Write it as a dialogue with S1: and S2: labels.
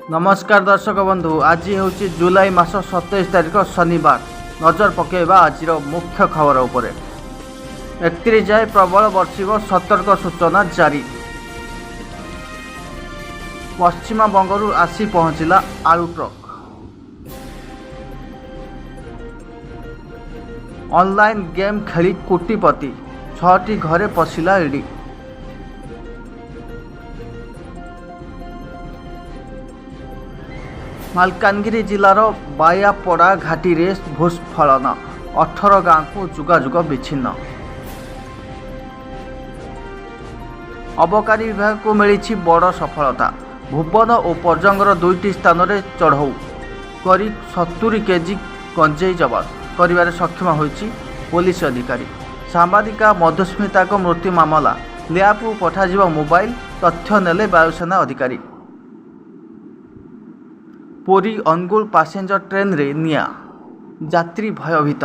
S1: ନମସ୍କାର ଦର୍ଶକ ବନ୍ଧୁ, ଆଜି ହେଉଛି ଜୁଲାଇ ମାସ 27 ତାରିଖ ଶନିବାର। ନଜର ପକାଇବା ଆଜିର ମୁଖ୍ୟ ଖବର ଉପରେ। 31 ଯାଏ ପ୍ରବଳ ବର୍ଷିବ, ସତର୍କ ସୂଚନା ଜାରି। ପଶ୍ଚିମବଙ୍ଗରୁ ଆସି ପହଞ୍ଚିଲା ଆଳୁ ଟ୍ରକ୍। ଅନଲାଇନ୍ ଗେମ୍ ଖେଳି କୋଟିପତି, 6ଟି ଘରେ ପଶିଲା ଇଡି। ମାଲକାନଗିରି ଜିଲ୍ଲାର ବାୟାପଡ଼ା ଘାଟିରେ ଭୂସ୍ଖଳନ, 18 ଗାଁକୁ ଯୋଗାଯୋଗ ବିଚ୍ଛିନ୍ନ। ଅବକାରୀ ବିଭାଗକୁ ମିଳିଛି ବଡ଼ ସଫଳତା। ଭୁବନ ଓ ପର୍ଜଙ୍ଗର 2ଟି ସ୍ଥାନରେ ଚଢ଼ଉ କରି 70 କେଜି ଗଞ୍ଜେଇ ଜବତ କରିବାରେ ସକ୍ଷମ ହୋଇଛି ପୋଲିସ ଅଧିକାରୀ। ସାମ୍ବାଦିକା ମଧୁସ୍ମିତାଙ୍କ ମୃତ୍ୟୁ ମାମଲା, ଲ୍ୟାବକୁ ପଠାଯିବ ମୋବାଇଲ, ତଥ୍ୟ ନେଲେ ବାୟୁସେନା ଅଧିକାରୀ। ପୁରୀ ଅନୁଗୁଳ ପାସେଞ୍ଜର ଟ୍ରେନରେ ନିଆଁ, ଯାତ୍ରୀ ଭୟଭୀତ।